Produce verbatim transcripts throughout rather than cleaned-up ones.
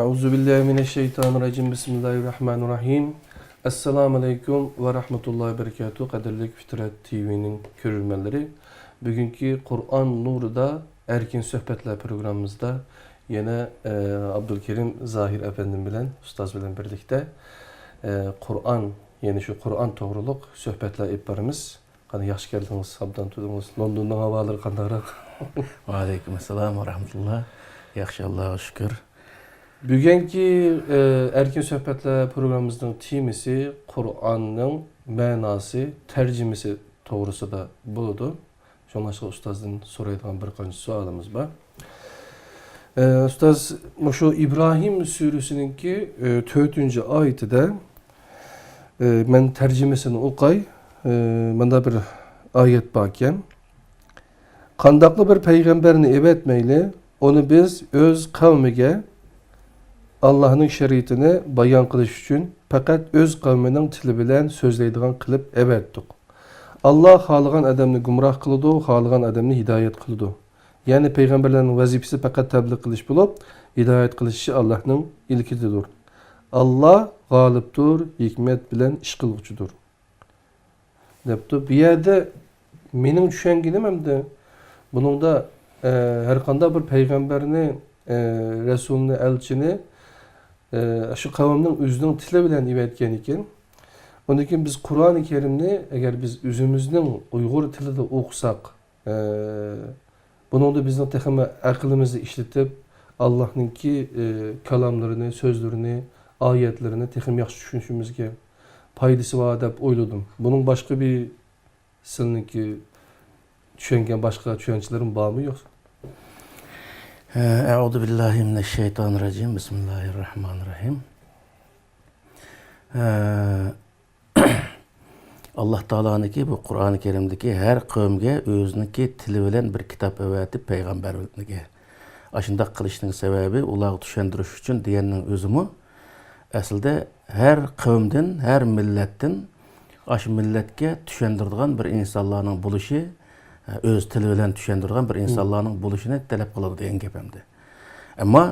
أعوذ بالله من الشيطان الرجيم. بسم الله الرحمن الرحيم. ئەسسالامۇ ئەلەيكۇم ۋە رەھمەتۇللاھى ۋە بەرىكاتۇھ. قەدىرلىك فىترەت تىۋىنىڭ كۆرۈرمەنلىرى، بۈگۈنكى قۇرئان نۇرىدا ئەركىن سۆھبەتلەر پروگراممىمىزدا يەنە، ئە، ئابدۇلكېرىم زاھىر ئەپەندىم بىلەن، ئۇستاز بىلەن بىرلىكتە، ئە، قۇرئان، يەنى شۇ قۇرئان توغرۇلۇق سۆھبەتلەر ئېلىپ بارىمىز. قانداق، ياخشى كەلدىڭىز، ئابدان تۇردىڭىز. لوندوننىڭ ئاھۋاللىرى قانداقراق؟ ۋەئەلەيكۇم ئەسسالام ۋە رەھمەتۇللا. ياخشى، ئاللاغا شۈكۈر. بۈگۈنكى، ئە، ئەركىن سۆھبەتلەر پروگراممىمىزنىڭ تېمىسى قۇرئاننىڭ مەناسى، تەرجىمىسى توغرىسىدا بولىدۇ. شۇڭلاشقا ئۇستازدىن سورايدىغان بىر قانچە سوئالىمىز بار. ئە، ئۇستاز، مۇشۇ ئىبراھىم سۈرىسىنىڭكى، ئە، تۆتىنچى ئايىتىدە، ئە، مەن تەرجىمىسىنى ئوقاي. ئە، مۇندا بىر ئايەت باركەن. قانداقلا بىر پەيغەمبەرنى ئەۋەتمەيلى، ئۇنى بىز ئۆز قەۋمىگە ئاللاھنىڭ شەرىئىتىنى بايان قىلىش ئۈچۈن پەقەت ئۆز قەۋمىنىڭ تىلى بىلەن سۆزلەيدىغان قىلىپ ئەۋەتتۇق. ئاللا خالىغان ئادەمنى گۇمراھ قىلىدۇ، خالىغان ئادەمنى ھىدايەت قىلىدۇ. يەنى پەيغەمبەرلەرنىڭ ۋەزىپىسى پەقەت تەبلىغ قىلىش بولۇپ، ھىدايەت قىلىش ئىشى ئاللاھنىڭ ئىلكىدىدۇر. ئاللا غالىپتۇر، ھېكمەت بىلەن ئىش قىلغۇچىدۇر. دەپتۇ. بۇ يەردە مېنىڭ چۈشەنگىنىم ئەمدى بۇنىڭدا، ئە، ھەر قانداق بىر پەيغەمبەرنى، ئە، رەسۇلنى، ئەلچىنى، ئە، شۇ قەۋمنىڭ ئۆزىنىڭ تىلى بىلەن ئەۋەتكەن ئىكەن. ئۇندىن كېيىن بىز قۇرئانى كەرىمنى ئەگەر بىز ئۆزىمىزنىڭ ئۇيغۇر تىلىدا ئوقۇساق، ئە، بۇنىڭدا بىزنىڭ تېخىمۇ ئەقلىمىزنى ئىشلىتىپ، ئاللاھنىڭكى، ئى، كالاملىرىنى، سۆزلىرىنى، ئايەتلىرىنى تېخىمۇ ياخشى چۈشىنىشىمىزگە پايدىسى بار دەپ ئويلىدىم. بۇنىڭ باشقا بىر سىلىنىڭكى چۈشەنگەن باشقا چۈشەنچىلىرىم بارمۇ يوق؟ ئەئۇزۇ بىللاھى مىنەششەيتانىررەجىم. بىسمىللاھىررەھمانىررەھىم. ئە، ئاللا تائالانىڭكى بۇ قۇرئانى كەرىمدىكى ھەر قەۋمگە ئۆزىنىڭكى تىلى بىلەن بىر كىتاب ئەۋەتىپ پەيغەمبەرلىككە، ئاشۇنداق قىلىشنىڭ سەۋەبى ئۇلارغا چۈشەندۈرۈش ئۈچۈن دېگەننىڭ ئۆزىمۇ ئەسلىدە ھەر قەۋمدىن، ھەر مىللەتتىن ئاشۇ مىللەتكە چۈشەندۈرىدىغان بىر ئىنسانلارنىڭ بولۇشى، ئۆز تىلى بىلەن چۈشەندۈرىدىغان بىر ئىنسانلارنىڭ بولۇشىنى تەلەپ قىلىدۇ دېگەن گەپ ئەمدى. ئەمما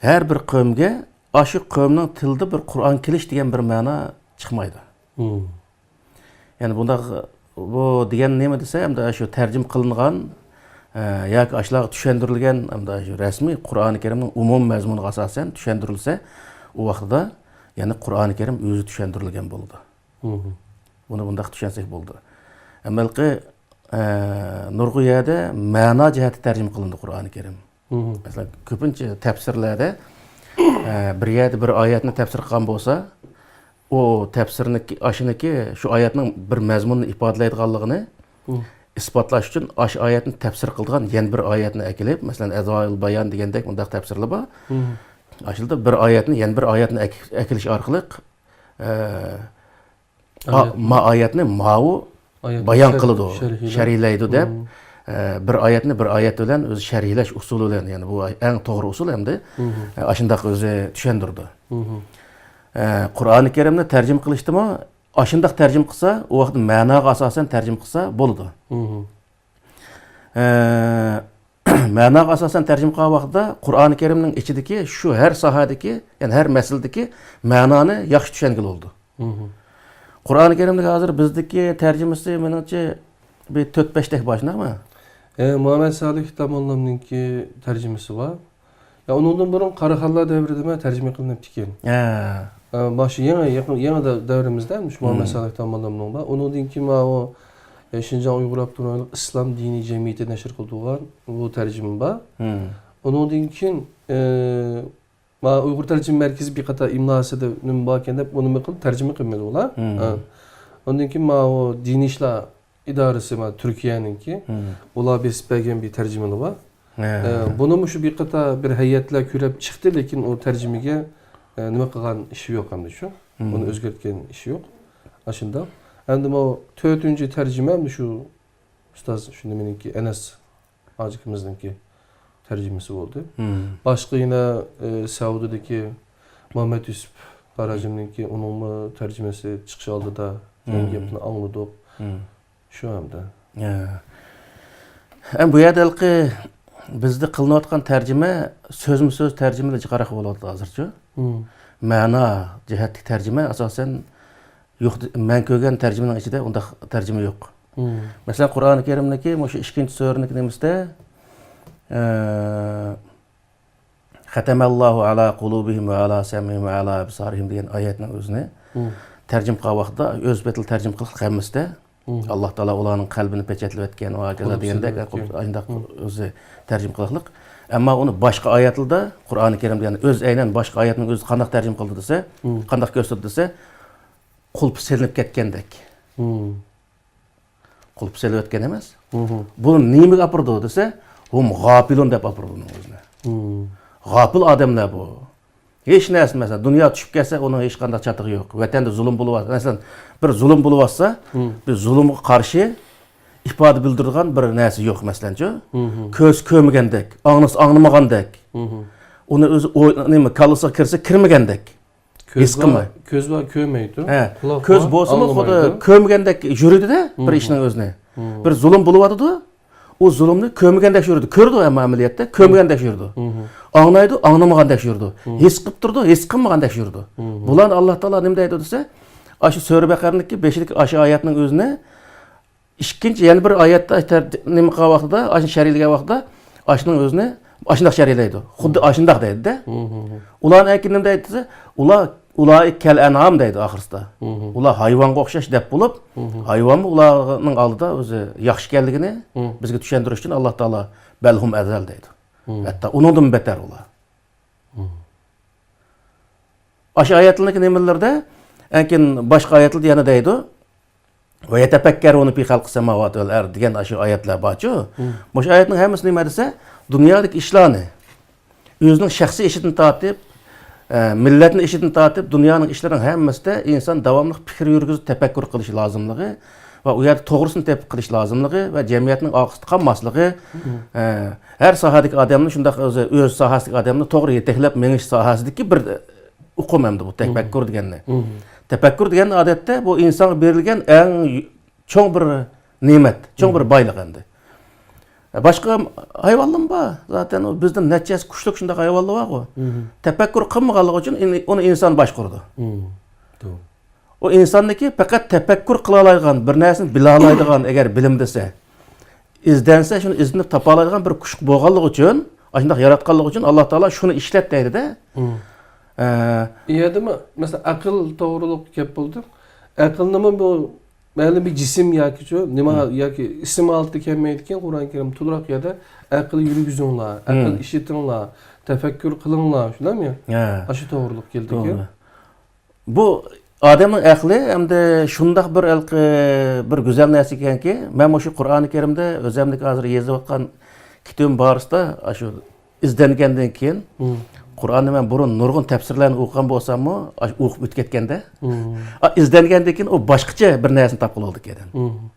ھەر بىر قەۋمگە ئاشۇ قەۋمنىڭ تىلىدا بىر قۇرئان كېلىش دېگەن بىر مەنا چىقمايدۇ. مم. يەنى بۇنداق، بۇ دېگەن نېمە دېسە، ئەمدى شۇ تەرجىمە قىلىنغان، ئە، ياكى ئاشۇلارغا چۈشەندۈرۈلگەن، ئەمدى شۇ رەسمىي قۇرئانى كەرىمنىڭ ئومۇمىي مەزمۇنىغا ئاساسەن چۈشەندۈرۈلسە، ئۇ ۋاقتىدا يەنى قۇرئانى كەرىم ئۆزى چۈشەندۈرۈلگەن بولىدۇ. مم. بۇنى بۇنداق چۈشەنسەك بولىدۇ. ئەمما ھېلىقى، ئە، نۇرغۇن يەردە مەنا جەھەتتە تەرجىمە قىلىندى قۇرئانى كەرىم. مم. مەسىلەن، كۆپىنچە تەپسىرلەردە، ئە، بىر يەردە بىر ئايەتنى تەپسىر قىلغان بولسا، ئۇ تەپسىرنىكى، ئاشۇنىكى، شۇ ئايەتنىڭ بىر مەزمۇننى ئىپادىلەيدىغانلىقىنى مم. ئىسپاتلاش ئۈچۈن ئاشۇ ئايەتنى تەپسىر قىلىدىغان يەنە بىر ئايەتنى ئەكېلىپ، مەسىلەن، ئەزۋاھىل بايان دېگەندەك مۇنداق تەپسىرلەر بار. مم. ئاشۇ يەردە بىر ئايەتنى يەنە بىر ئايەتنى ئەك-، ئەكېلىش ئارقىلىق، ئە، ئا-، ئايەت. ما ئايەتنى ماۋۇ ئايەت بايان شەر-، قىلىدۇ، شەرھلەيدۇ. شەرھلەيدۇ دەپ، مم. ئە، بىر ئايەتنى بىر ئايەت بىلەن ئۆزى شەرھلەش ئۇسۇلى بىلەن، يەنى بۇ ئەڭ توغرا ئۇسۇل ئەمدى. مم. ئە، ئاشۇنداق ئۆزى چۈشەندۈرىدۇ. مم. ئە، قۇرئانى كەرىمنى تەرجىمە قىلىشتىمۇ ئاشۇنداق تەرجىمە قىلسا، ئۇ ۋاقىتتا مەناغا ئاساسەن تەرجىمە قىلسا بولىدۇ. مم. ئە، مەناغا ئاساسەن تەرجىمە قىلغان ۋاقتىدا قۇرئانى كەرىمنىڭ ئىچىدىكى شۇ ھەر ساھەدىكى، يەنى ھەر مەسىلىدىكى مەنانى ياخشى چۈشەنگىلى بولىدۇ. مم. قۇرئانى كەرىمنىڭ ھازىر بىزدىكى تەرجىمىسى مېنىڭچە بىر تۆت بەشتەك بار، شۇنداقمۇ؟ ئە، مۇھەممەد سالىھ داموللامنىڭكى تەرجىمىسى بار. يا، ئۇنىڭدىن بۇرۇن قاراخانلار دەۋرىدىمۇ تەرجىمە قىلىنىپتىكەن. ھە. ئە، ماشۇ يېڭى، يېقىن، يېڭى دە-، دەۋرىمىزدە مۇشۇ مۇھەممەد مم. سالىھ داموللامنىڭ بار. ئۇنىڭدىن كېيىن ماۋۇ، ئە، شىنجاڭ ئۇيغۇر ئاپتونوم ئىسلام دىنىي جەمئىيىتى نەشر قىلدۇرغان بۇ تەرجىمە بار. مم. ئۇنىڭدىن كېيىن، ئە، ما ئۇيغۇر تەرجىمە مەركىزى بىر قاتار ئىملاسىدا نېمە باركەن دەپ، ئۇنى نېمە قىلىپ، تەرجىمە قىلمىدى ئۇلار. مم. ھە. ئۇندىن كېيىن ماۋۇ دىنىي ئىشلار ئىدارىسى، مانا تۈركىيەنىڭكى، مم. ئۇلار بېسىپ بەرگەن بىر تەرجىمىلىرى بار. ھە. ئە، بۇنىمۇ شۇ بىر قاتار بىر ھەيئەتلەر كۆرۈپ چىقتى، لېكىن ئۇ تەرجىمىگە، ئە، نېمە قىلغان ئىشى يوق ئەمدى شۇ. مم. ئۇنى ئۆزگەرتكەن ئىشى يوق. ئاشۇنداق. ئەمدى بۇ تۆتىنچى تەرجىمە ئەمدى شۇ ئۇستاز، شۇ نېمىنىڭكى، ئەنەس ھاجى ئاكىمىزنىڭكى تەرجىمىسى بولدى. مم. باشقا يەنە، ئە، سەئۇدىدىكى مۇھەممەد يۈسۈپ باراجىمنىڭكى، ئۇنىڭمۇ تەرجىمىسى چىقىش ئالدىدا، دېگەن مم. گەپنى ئاڭلىدۇق. مم. شۇ ئەمدى. ھە. ئەم، بۇ يەردە ھېلىقى بىزدە قىلىنىۋاتقان تەرجىمە سۆزمۇ سۆز تەرجىمىلەرگە قاراپ بولۇۋاتىدۇ ھازىرچۇ. مم. مەنا جەھەتتىكى تەرجىمە ئاساسەن يوق، مەن كۆرگەن تەرجىمىنىڭ ئىچىدە ئۇنداق تەرجىمە يوق. مم. مەسىلەن، قۇرئانى كەرىمدىكى مۇشۇ ئىككىنچى سۈرىنىڭكى نېمىسىدە، ئە، ختم الله على قلوبهم وعلى سمعهم وعلى أبصارهم دېگەن ئايەتنىڭ ئۆزىنى مم. تەرجىمە قىلغان ۋاقتىدا ئۆز پېتىلا تەرجىمە قىلىپ ھەممىسىدە مم. ئاللا تائالا ئۇلارنىڭ قەلبىنى پېچەتلەۋەتكەن ۋە ھاكازا قۇلۇپ دېگەندەك سېلىۋەتكەن. ئاشۇنداق مم. ئۆزى تەرجىمە قىلىقلىق. ئەمما ئۇنى باشقا ئايەتلىدە، قۇرئانى كەرىمدە، يەنى ئۆز ئەينەن باشقا ئايەتنىڭ ئۆزى قانداق تەرجىمە قىلدى دېسە، مم. قانداق كۆرسىتىدۇ دېسە، قۇلۇپ سېلىنىپ كەتكەندەك. مم. قۇلۇپ سېلىۋەتكەن ئەمەس. مم. بۇنى نېمىگە ئاپىرىدۇ دېسە، ھۇم غاپىلۇن دەپ ئاپىرىدۇ ئۇنىڭ ئۆزىنى. مم. غاپىل ئادەملەر بۇ. ھېچ نەرسە، مەسىلەن، دۇنيا چۈشۈپ كەتسە، ئۇنىڭ ھېچقانداق چاتىقى يوق. ۋەتەندە زۇلۇم بولۇۋاتسا، مەسىلەن، بىر زۇلۇم بولۇۋاتسا، مم. بىر زۇلۇمغا قارشى ئىپادە بىلدۈرىدىغان بىر نەرسە يوق، مەسىلەنچۇ. مم. كۆز كۆرمىگەندەك، ئاڭلىسا ئاڭلىمىغاندەك. مم. ئۇنى ئۆزى ئوي-، نېمە، كاللىسىغا كىرسە كىرمىگەندەك. ھېس قىلماي. كۆز بار كۆرمەيدۇ. ھە، قۇلاق كۆز بار بولسىمۇ خۇددى ئاڭلىمايدۇ. كۆرمىگەندەك يۈرىدۇ-دە بىر مم. ئىشنىڭ ئۆزىنى. مم. بىر زۇلۇم بولۇۋاتىدۇ، ئۇ زۇلۇمنى كۆرمىگەندەك يۈرىدۇ. كۆرىدۇ، ئەمما ئەمەلىيەتتە كۆرمىگەندەك يۈرىدۇ. مم. ئاڭلايدۇ، ئاڭلىمىغاندەك يۈرىدۇ. مم. ھېس قىلىپ تۇرىدۇ، ھېس قىلمىغاندەك يۈرىدۇ. مم. بۇلارنى ئاللا تائالا نېمە دەيدۇ دېسە، ئاشۇ سۈرە بەقەرىنىڭكى بېشىدىكى ئاشۇ ئايەتنىڭ ئۆزىنى ئىككىنچى، يەنە بىر ئايەتتە تەر-، نېمە قىلغان ۋاقتىدا، ئاشۇنى شەرھلىگەن ۋاقتىدا، ئاشۇنىڭ ئۆزىنى ئاشۇنداق شەرھلەيدۇ. خۇددى ئاشۇنداق دەيدۇ-دە. مم. ئۇلارنى ئەكىن نېمە دەيدۇ دېسە، ئۇلار، ئۇلائىكە كەل ئەنئام دەيدۇ ئاخىرسىدا. مم. ئۇلار ھايۋانغا ئوخشاش دەپ بولۇپ، مم. ھايۋانمۇ ئۇلارنىڭ ئالدىدا ئۆزى ياخشى ئىكەنلىكىنى مم. بىزگە چۈشەندۈرۈش ئۈچۈن ئاللا تائالا بەلھۇم ئەزەل دەيدۇ. مم. ھەتتا ئۇنىڭدىن بەتەر ئۇلار. مم. ئاشۇ ئايەتلەرنىڭ نېمىلىرىدە، لېكىن باشقا ئايەتلەردە يەنە دەيدۇ، ۋە يەتەپەككەرۇنە فى خەلقىس سەماۋاتى ۋەل ئەرد دېگەن ئاشۇ ئايەتلەر بارچۇ. مم. مۇشۇ ئايەتنىڭ ھەممىسى نېمە دېسە، دۇنيادىكى ئىشلارنى، ئۆزىنىڭ شەخسىي ئىشىدىن تارتىپ، ئە، مىللەتنىڭ ئىشىدىن تارتىپ، دۇنيانىڭ ئىشلىرىنىڭ ھەممىسىدە ئىنسان داۋاملىق پىكىر يۈرگۈزۈپ تەپەككۇر قىلىش لازىملىقى، ۋە ئۇ يەردە توغرىسىنى تېپىپ قىلىش لازىملىقى ۋە جەمئىيەتنىڭ ئارقىسىدا قالماسلىقى، مم. ئە، ھەر ساھەدىكى ئادەمنى شۇنداق ئۆزى، ئۆز ساھەسىدىكى ئادەمنى توغرا يېتەكلەپ مېڭىش ساھەسىدىكى بىر ئۇقۇم ئەمدى بۇ مم. تەپەككۇر دېگەننى. مم. تەپەككۇر دېگەن ئادەتتە بۇ ئىنسانغا بېرىلگەن ئەڭ چوڭ بىر نېمەت، چوڭ بىر مم. بايلىق ئەمدى. باشقا ھايۋانلارمۇ بار. زاتەن ئۇ بىزدىن نەچچە ھەسسە كۈچلۈك شۇنداق ھايۋانلار بارغۇ. مم. تەپەككۇر قىلمىغانلىقى ئۈچۈن ئۇنى ئىنسان باشقۇرىدۇ. مم. توغرا. ئۇ ئىنساننىڭكى پەقەت تەپەككۇر قىلالايدىغان، بىر نەرسىنى بىلالايدىغان، ئەگەر بىلىم دېسە، ئىزدەنسە شۇنى ئىزدىنىپ تاپالايدىغان بىر كۈچ بولغانلىقى ئۈچۈن، ئاشۇنداق ياراتقانلىقى ئۈچۈن ئاللا تائالا شۇنى ئىشلەت دەيدۇ-دە. مم. ئە، ئۇ يەردىمۇ، مەسىلەن، ئەقىل توغرۇلۇق گەپ بولدى. ئەقىلنىمۇ بۇ مەلۇم بىر جىسىم ياكىچۇ، نېمە، مم. ياكى ئىسىم ھالىتىدە كەلمەيدىكەن، قۇرئان كەرىم تولىراق يەردە ئەقىل يۈرگۈزۈڭلار، ئەقىل مم. ئىشلىتىڭلار، تەپەككۇر قىلىڭلار، شۇنداقمۇ؟ ھە. ئاشۇ توغرۇلۇق كېلىدىكەن. توغرا. بۇ ئادەمنىڭ ئەقلى ئەمدى شۇنداق بىر ئەلقى، بىر گۈزەل نەرسە ئىكەنكى، مەن مۇشۇ قۇرئانى كەرىمدە ئۆزەمنىڭكى ھازىر يېزىۋاتقان كىتابىم بارىسىدا، ئاشۇ ئىزدەنگەندىن كېيىن، مم. قۇرئاننى مەن بۇرۇن نۇرغۇن تەپسىرلەرنى ئوقۇغان بولساممۇ، ئاشۇ ئوقۇپ ئۆتۈپ كەتكەندە، مم. ئا، ئىزدەنگەندىن كېيىن ئۇ باشقىچە بىر نەرسىنى تاپقىلى بولىدىكەن. مم.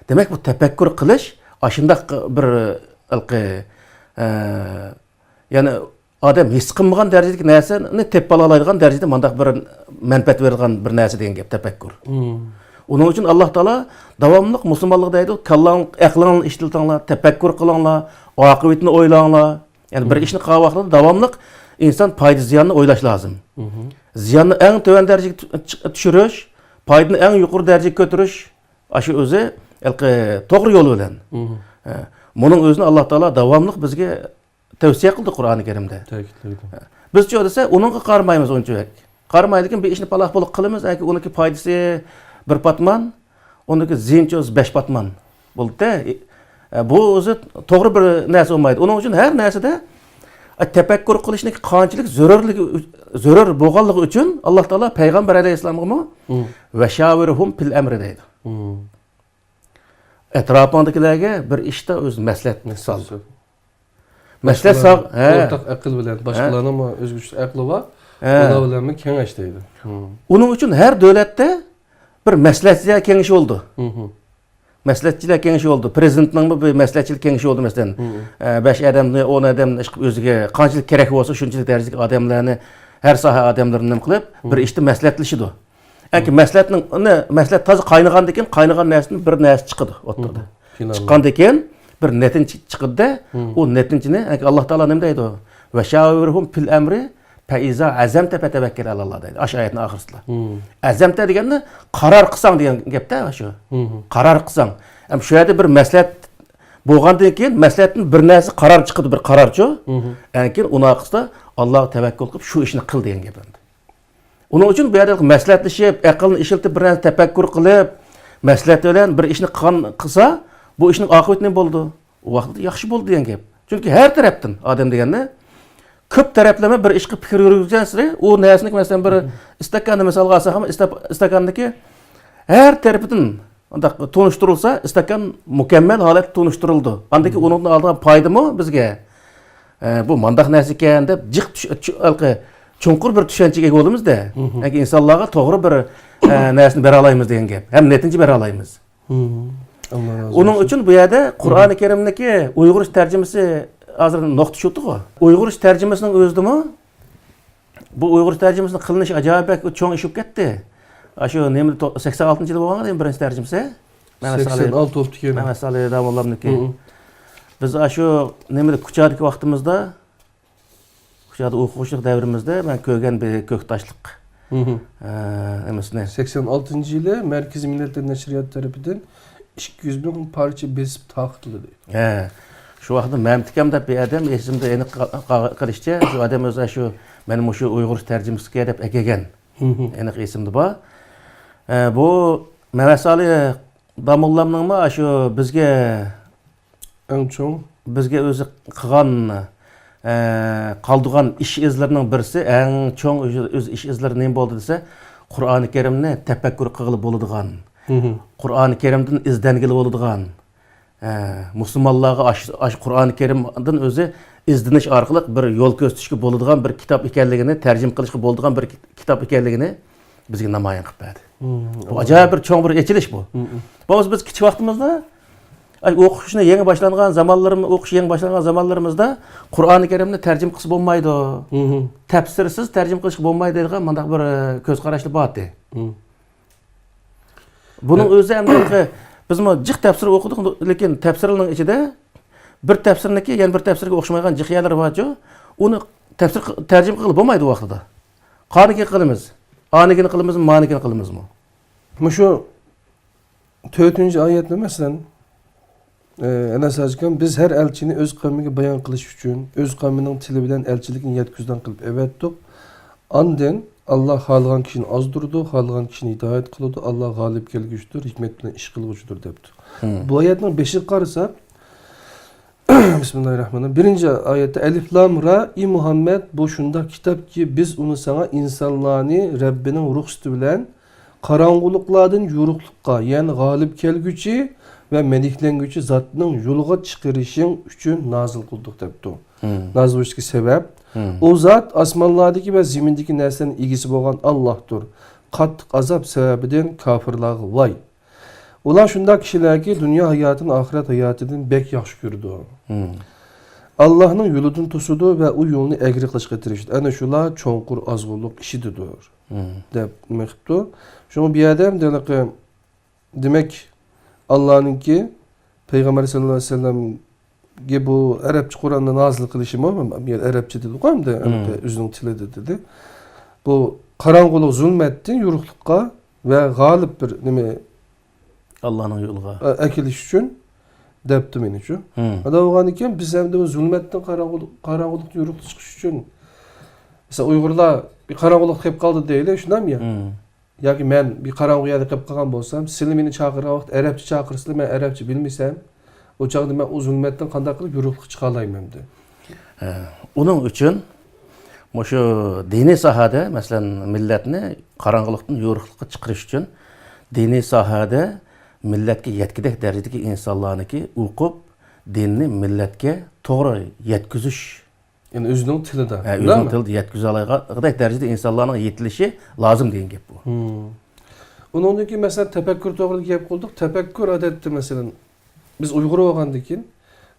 دېمەك، بۇ تەپەككۇر قىلىش ئاشۇنداق بىر ئەلقى، ئە، يەنى ئادەم ھېس قىلمىغان دەرىجىدىكى نەرسىنى تېپىپ ئالالايدىغان دەرىجىدە مانداق بىر مەنپەئەت بېرىدىغان بىر نەرسە دېگەن گەپ تەپەككۇر. مم. ئۇنىڭ ئۈچۈن ئاللا تائالا داۋاملىق مۇسۇلمانلارغا دەيدۇ، كاللاڭ، ئەقلىڭلارنى ئىشلىتىڭلار، تەپەككۇر قىلىڭلار، ئاقىۋىتىنى ئويلاڭلار. يەنى بىر مم. ئىشنى قىلغان ۋاقتىدا داۋاملىق ئىنسان پايدا زىياننى ئويلاش لازىم. مم. زىياننى ئەڭ تۆۋەن دەرىجىگە تۈ-، چ-، چۈشۈرۈش، پايدىنى ئەڭ يۇقىرى دەرىجىگە كۆتۈرۈش، ئاشۇ ئۆزى ھېلىقى توغرا يول بىلەن. مم. ھە. مۇنىڭ ئۆزىنى ئاللا تائالا داۋاملىق بىزگە تەۋسىيە قىلدى قۇرئانى كەرىمدە. تەكىتلەيدۇ. بىزچۇ دېسە، ئۇنىڭغا قارايمىز ئۇنچىلىك. قارىمايدىكىن، بىر ئىشنى پالاق پۇلۇق قىلىمىز، ئەنكى ئۇنىڭكى پايدىسى بىر پاتمان، ئۇنىڭكى زىيىنچى ئۆزى بەش پاتمان بولدى. ئە، بۇ ئۆزى توغرا بىر نەرسە بولمايدۇ. ئۇنىڭ ئۈچۈن ھەر نەرسىدە، ئە، تەپەككۇر قىلىشنىڭ قانچىلىك زۆرۈرلۈكى، زۆرۈر بولغانلىقى ئۈچۈن ئاللا تائالا پەيغەمبەر ئەلەيھىسسالامغىمۇ مم. ۋەشاۋىرھۇم فىل ئەمرى دەيدۇ. مم. ئەتراپىڭدىكىلەرگە بىر ئىشتا ئۆزى مەسلىھەت سال. مەسلىھەت سال، ھە. ئورتاق ئەقىل بىلەن، ھە. باشقىلارنىڭمۇ ئۆزگىچە ئەقلى بار، ھە. ئۇلار بىلەنمۇ كېڭەش دەيدۇ. مم. ئۇنىڭ ئۈچۈن ھەر دۆلەتتە بىر مەسلىھەتچىلەر كېڭىشى بولىدۇ. مم. مەسلىھەتچىلەر كېڭىشى بولىدۇ. پرېزىدېنتنىڭمۇ بىر مەسلىھەتچىلىك كېڭىشى بولىدۇ، مەسىلەن. مم. ئە، بەش ئادەمنى، ئون ئادەمنى ئىشقىلىپ ئۆزىگە قانچىلىك كېرەك بولسا، شۇنچىلىك دەرىجىدىكى ئادەملەرنى، ھەر ساھە ئادەملىرىنى نېمە قىلىپ، بىر مم. ئىشتا مەسلىھەتلىشىدۇ. ئەنكى مم. مەسلىھەتنىڭ، ئۇنى، مەسلىھەت تازا قاينىغاندىن كېيىن، قاينىغان نەرسىدىن بىر نەرسە چىقىدۇ ئوتتۇرىدا. مم. پىلان. چىققاندىن كېيىن، بىر نەتىجە چىقىدۇ-دە، ئۇ نەتىجىنى، يەنى ئاللا تائالا نېمە دەيدۇ؟ «ۋەشاۋىرھۇم فىل ئەمرى فەئىزا ئەزەمتە پەتەۋەككەل ئەلاللا» دەيدۇ. ئاشۇ ئايەتنىڭ ئاخىرسىدا. ئەزەمتە دېگەننى قارار قىلساڭ دېگەن گەپتە شۇ. قارار قىلساڭ. ھەم شۇ يەردە بىر مەسلىھەت بولغاندىن كېيىن، مەسلىھەتتىن بىر نەرسە قارار چىقىدۇ، بىر قارارچۇ. ئەنكىن ئۇنىڭ ئارقىسىدا ئاللاغا تەۋەككۈل قىلىپ، شۇ ئىشنى قىل دېگەن گەپ ئەمدى. ئۇنىڭ ئۈچۈن بۇ يەردە مەسلىھەتلىشىپ، ئەقىلنى ئىشلىتىپ، بىر نەرسە تەپەككۇر قىلىپ، مەسلىھەت بىلەن بىر ئىشنى قىلغان، قىلسا، بۇ ئىشنىڭ ئاقىۋىتى نېمە بولىدۇ؟ ئۇ ۋاقىتتا ياخشى بولدى دېگەن گەپ. چۈنكى ھەر تەرەپتىن ئادەم دېگەننى كۆپ تەرەپلىمە بىر ئىشقا پىكىر يۈرگۈزگەنسېرى، ئۇ نەرسىنى، مەسىلەن، بىر ئىستاكاننى مىسالغا ئالساق، ئىستا-، ئىستاكاندىكى ھەر تەرىپىدىن ئۇنداق تونۇشتۇرۇلسا، ئىستاكان مۇكەممەل ھالەتتە تونۇشتۇرۇلىدۇ. ئاندىن كېيىن ئۇنىڭدىن ئالىدىغان پايدىمۇ بىزگە، ئە، بۇ مانداق نەرسە ئىكەن دەپ جىق چۈش-، چۈ-، ھېلىقى چوڭقۇر بىر چۈشەنچىگە ئىگە بولىمىز-دە. يەنى ئىنسانلارغا توغرا بىر، ئە، نەرسىنى بېرەلايمىز دېگەن گەپ. ھەم نەتىجە بېرەلايمىز. ئۇنىڭ ئۈچۈن بۇ يەردە قۇرئانى كەرىمنىكى ئۇيغۇرچە تەرجىمىسى ھازىر نۇقتا شۇتىغۇ. ئۇيغۇرچە تەرجىمىسىنىڭ ئۆزىدىمۇ بۇ ئۇيغۇرچە تەرجىمىسىنىڭ قىلىنىشى ئاجايىپ بەك چوڭ ئىش بولۇپ كەتتى. ئاشۇ نېمىدە تو-، سەكسەن ئالتىنچى يىلى بولغان بىرىنچى تەرجىمىسى. مەمەت سالى، سەكسەن ئالتە بوپتىكەن. مەمەت سالى داموللامنىكى. بىز ئاشۇ نېمىدە كۇچادىكى ۋاقتىمىزدا، كۇچادا ئوقۇغۇچىلىق دەۋرىمىزدە مەن كۆرگەن بىر كۆكتاشلىق، ئە، نېمىسىنى. سەكسەن ئالتىنچى يىلى مەركىزىي مىللەتلەر نەشرىياتى تەرىپىدىن ئىككى يۈز مىڭ پارچە بېسىپ تارقىتىلدى. ھە. شۇ ۋاقىتتا مەمتىكەم دەپ بىر ئادەم، ئېسىمدە ئېنىق قا-، قا-، قېلىشىچە، شۇ ئادەم ئۆزى شۇ، مەن مۇشۇ ئۇيغۇرچە تەرجىمىسىگە دەپ ئەكەلگەن. ئېنىق ئېسىمدە بار. ئە، بۇ مەمەت سالى داموللامنىڭمۇ شۇ بىزگە ئەڭ چوڭ. بىزگە ئۆزى قىلغان، ئە، قالدۇرغان ئىش ئىزلىرىنىڭ بىرسى، ئەڭ چوڭ ئۆز، ئۆز ئىش ئىزلىرى نېمە بولدى دېسە، قۇرئانى كەرىمنى تەپەككۇر قىلغىلى بولىدىغان، قۇرئانى كەرىمدىن ئىزدەنگىلى بولىدىغان، ئە، مۇسۇلمانلارغا ئاش-، ئاش-، قۇرئانى كەرىمدىن ئۆزى ئىزدىنىش ئارقىلىق بىر يول كۆرسىتىشكە بولىدىغان بىر كىتاب ئىكەنلىكىنى، تەرجىمە قىلىشقا بولىدىغان بىر كىت-، كىتاب ئىكەنلىكىنى بىزگە نامايان قىلىپ بەردى. بۇ ئاجايىپ بىر چوڭ بىر ئېچىلىش بۇ. بولمىسا بىز كىچىك ۋاقتىمىزدا، ئاي، ئوقۇشنى يېڭى باشلانغان زامانلىرىم-، ئوقۇش يېڭى باشلانغان زامانلىرىمىزدا قۇرئانى كەرىمنى تەرجىمە قىلسا بولمايدۇ. تەپسىرسىز تەرجىمە قىلىشقا بولمايدۇ دەيدىغان مۇنداق بىر، ئە، كۆز قاراشلار بار ئىدى. بۇنىڭ ئۆزى ئەمدى بىزمۇ جىق تەپسىر ئوقۇدۇق، لېكىن تەپسىرلەرنىڭ ئىچىدە بىر تەپسىرنىكى يەنە بىر تەپسىرگە ئوخشىمايدىغان جىق يەرلىرى بارچۇ، ئۇنى تەپسىر قىل-، تەرجىمە قىلغىلى بولمايدۇ ۋاقتىدا. قانىكىنى قىلىمىز، ئانىكىنى قىلىمىزمۇ، مانىكىنى قىلىمىزمۇ؟ مۇشۇ تۆتىنچى ئايەتنى، مەسىلەن، ئە، ئەنەس ھاجىكام، بىز ھەر ئەلچىنى ئۆز قەۋمىگە بايان قىلىش ئۈچۈن، ئۆز قەۋمىنىڭ تىلى بىلەن ئەلچىلىكنى يەتكۈزىدىغان قىلىپ ئەۋەتتۇق. ئاندىن ئاللا خالىغان كىشىنى ئازدۇرىدۇ، خالىغان كىشىنى ھىدايەت قىلىدۇ. ئاللا غالىب كەلگۈچىدۇر، ھېكمەت بىلەن ئىش قىلغۇچىدۇر، دەپتۇ. بۇ ئايەتنىڭ بېشىغا قارىساق، بىسمىللاھىررەھمانىررەھىم. بىرىنچى ئايەتتە، ئەلىف لام را، ئى مۇھەممەد، بۇ شۇنداق كىتابكى، بىز ئۇنى ساڭا ئىنسانلارنى رەببىنىڭ رۇخسىتى بىلەن قاراڭغۇلۇقلاردىن يورۇقلۇققا، يەنى غالىب كەلگۈچى ۋە مەدھلەنگۈچى زاتنىڭ يولىغا چىقىرىشىڭ ئۈچۈن نازىل قىلدۇق، دەپتۇ. نازىل بولۇشتىكى سەۋەب، ئۇ زات ئاسمانلاردىكى ۋە زېمىندىكى نەرسىلەرنىڭ ئىگىسى بولغان ئاللاھتۇر. قاتتىق ئازاب سەۋەبىدىن كاپىرلارغا ۋاي! ئۇلار شۇنداق كىشىلەركى، دۇنيا ھاياتىنى ئاخىرەت ھاياتىدىن بەك ياخشى كۆرىدۇ. ئاللاھنىڭ يولىدىن توسىدۇ ۋە ئۇ يولنى ئەگرى قىلىشقا تىرىشىدۇ. ئەنە شۇلار چوڭقۇر ئازغۇنلۇق ئىچىدىدۇر، دەپ نېمە قىپتۇ. شۇڭا بۇ يەردە ھەم ھېلىقى، دېمەك، ئاللانىڭكى پەيغەمبەر سەللەللاھۇ ئەلەيھى ۋەسەللەمگە بۇ ئەرەبچە قۇرئاننى نازىل قىلىشىمۇ، يەنى ئەرەبچە دېدۇقۇ ئەمدى، ئۆزىنىڭ تىلىدا دېدى. بۇ قاراڭغۇلۇق، زۇلمەتتىن يورۇقلۇققا ۋە غالىب بىر نېمە ئاللانىڭ يولىغا. ئە-، ئەكېلىش ئۈچۈن دەپتۇ مېنىچۇ. ئۇنداق بولغاندىكىن بىز ئەمدى بۇ زۇلمەتتىن قاراڭغۇلۇق، قاراڭغۇلۇقتىن يورۇقلۇققا چىقىش ئۈچۈن، مىسال، ئۇيغۇرلار بىر قاراڭغۇلۇقتا قېلىپ قالدى دەيلى، شۇنداقمۇ يا؟ ياكى مەن بىر قاراڭغۇ يەردە قېلىپ قالغان بولسام، سىلەر مېنى چاقىرغان ۋاقىتتا ئەرەبچە چاقىرسىلەر، مەن ئەرەبچە بىلمىسەم، ئۇ چاغدا مەن ئۇ زۇلمەتتىن قانداق قىلىپ يورۇقلۇققا چىقالايمەن ئەمدى؟ ھە، ئۇنىڭ ئۈچۈن مۇشۇ دىنىي ساھەدە، مەسىلەن، مىللەتنى قاراڭغۇلۇقتىن يورۇقلۇققا چىقىرىش ئۈچۈن دىنىي ساھەدە مىللەتكە يەتكۈدەك دەرىجىدىكى ئىنسانلارنىكى ئوقۇپ، دىننى مىللەتكە توغرا يەتكۈزۈش. يەنى ئۆزىنىڭ تىلىدا، ھە، ئۆزىنىڭ تىلىدا يەتكۈزەلەيدىغاندەك دەرىجىدە ئىنسانلارنىڭ يېتىلىشى لازىم دېگەن گەپ بۇ. ئۇنىڭدىن كېيىن، مەسىلەن، تەپەككۇر توغرىلىق گەپ قىلدۇق. تەپەككۇر، ئادەتتە، مەسىلەن، بىز ئۇيغۇر بولغاندىن كېيىن،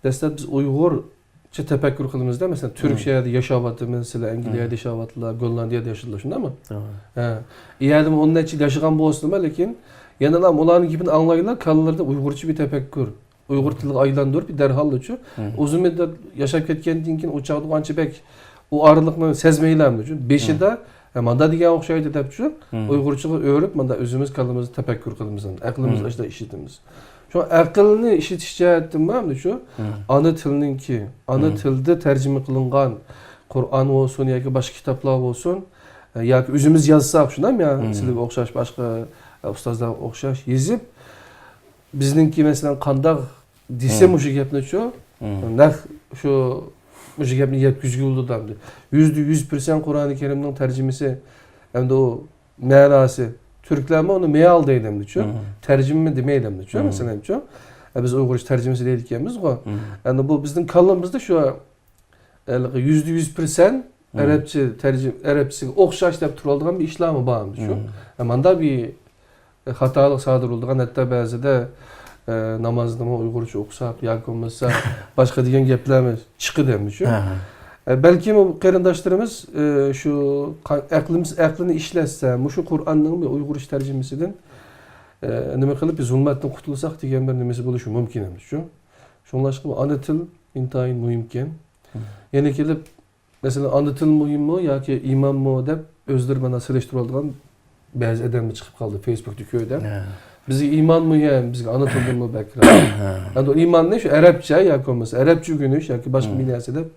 دەسلەپ بىز ئۇيغۇرچە تەپەككۇر قىلىمىزدا، مەسىلەن، تۈركىيەدە ياشاۋاتىمىز، سىلەر ئەنگلىيەدە ياشاۋاتىلا، گوللاندىيەدە ياشىدىلا، شۇنداقمۇ؟ ھە. ئۇ يەردىمۇ ئون نەچچە يىل ياشىغان بولسىمۇ، لېكىن يەنىلا ئۇلارنىڭ گېپىنى ئاڭلايلا، كاللىلىرىدا ئۇيغۇرچە بىر تەپەككۇر ئۇيغۇر تىلىغا ئايلاندۇرۇپ دەرھاللىچۇ، مم، ئۇزۇن مۇددەت ياشاپ كەتكەندىن كېيىن ئۇ چاغدا ئانچە بەك ئۇ ئارىلىقنى سەزمەيلەمدىچۇ. بېشىدا، مم، «ھە، ماندا دېگەن ئوخشايدۇ» دەپچۇ، مم، ئۇيغۇرچىغا ئۆرۈپ، ماندا ئۆزىمىز كاللىمىزدا تەپەككۇر قىلىمىز، ئەقلىمىز، مم، ئاشۇنداق ئىشلىتىمىز. شۇڭا ئەقىلنى ئىشلىتىش جەھەتتىنمۇ ئەمدىچۇ، مم، ئانا تىلنىڭكى، ئانا، مم، تىلدا تەرجىمە قىلىنغان قۇرئان بولسۇن ياكى باشقا كىتابلار بولسۇن، ياكى ئۆزىمىز يازساق، شۇنداقمۇ يا، مم، سىلەرگە ئوخشاش، باشقا ئۇستازلارغا ئوخشاش يېزىپ، بىزنىڭكى، مەسىلەن، قانداق دېسە، مم، مۇشۇ گەپنىچۇ، مم، نەق شۇ، مۇشۇ گەپنى يەتكۈزگىلى بولىدۇ ئەمدى. يۈزدە يۈز پىرسەنت قۇرئانى كەرىمنىڭ تەرجىمىسى، ئەمدى ئۇ مەناسى، تۈركلەرمۇ ئۇنى مېئال دەيدۇ ئەمدىچۇ، مم، تەرجىمە دېمەيدۇ ئەمدىچۇ، مم، مەسىلەنچۇ. ئە، بىز ئۇيغۇرچە تەرجىمىسى دەيدىكەنمىزغۇ. مم. ئەمدى بۇ بىزنىڭ كاللىمىزدا شۇ ھېلىقى يۈزدە يۈز پىرسەنت، مم، ئەرەبچە تەرجىمە، ئەرەبچىسىگە ئوخشاش دەپ تۇرۇلىدىغان بىر ئىشلارمۇ بار شۇ. مم. ماندا بىر خاتالىق سادىر بولىدىغان، ھەتتا بەزىدە، ئە، نامازنىمۇ ئۇيغۇرچە ئوقۇساق ياكى بولمىسا باشقا دېگەن گەپلەرمۇ چىقىدۇ شۇ. ھە. ئە، بەلكىم بۇ قېرىنداشلىرىمىز، ئە، شۇ قا-، ئەقلىمىز، ئەقلىنى ئىشلەتسە، مۇشۇ قۇرئاننىڭ بىر ئۇيغۇرچە تەرجىمىسىدىن، ئە، نېمە قىلىپ بىز زۇلمەتتىن قۇتۇلساق دېگەن بىر نېمىسى بولۇشى مۇمكىن شۇ. شۇڭلاشقا بۇ ئانا تىل ئىنتايىن مۇھىمكەن. مم. يەنە كېلىپ، مەسىلەن، ئانا تىل مۇھىممۇ ياكى ئىمانمۇ دەپ ئۆزلىرى مانا سېلىشتۇرۇۋالىدىغان بەزى ئادەملەر چىقىپ قالدى فېيسبۇكتا كۆردۈم. ھە. بىزگە ئىمان مۇھىم، بىزگە ئانا تىلدىنمۇ بەكرەك. ھە. ئەمدى ئۇ ئىماننى شۇ ئەرەبچە ياكى بولمىسا ئەرەبچە ئۆگىنىش ياكى باشقا، مم، بىر نەرسە دەپ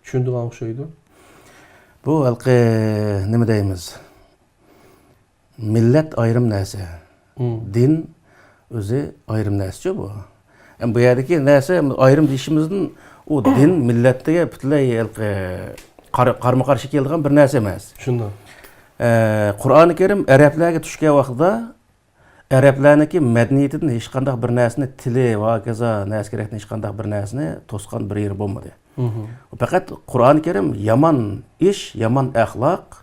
چۈشىنىدىغان ئوخشايدۇ. بۇ ھېلىقى نېمە دەيمىز؟ مىللەت ئايرىم نەرسە. مم. دىن ئۆزى ئايرىم نەرسىچۇ بۇ. ئەمما بۇ يەردىكى نەرسە ئايرىم دېيىشىمىزدىن ئۇ دىن مىللەتكە پۈتۈنلەي ھېلىقى قار-، قارمۇ قارشى كېلىدىغان بىر نەرسە ئەمەس. شۇنداق. ئە، قۇرئانى كەرىم ئەرەبلەرگە چۈشكەن ۋاقتىدا ئەرەبلەرنىڭكى مەدەنىيىتىدىن ھېچقانداق بىر نەرسىنى، تىلى ۋە ھاكازا نەرسە كېرەكتىن ھېچقانداق بىر نەرسىنى توسقان بىر يېرى بولمىدى. مم. پەقەت قۇرئانى كەرىم يامان ئىش، يامان ئەخلاق،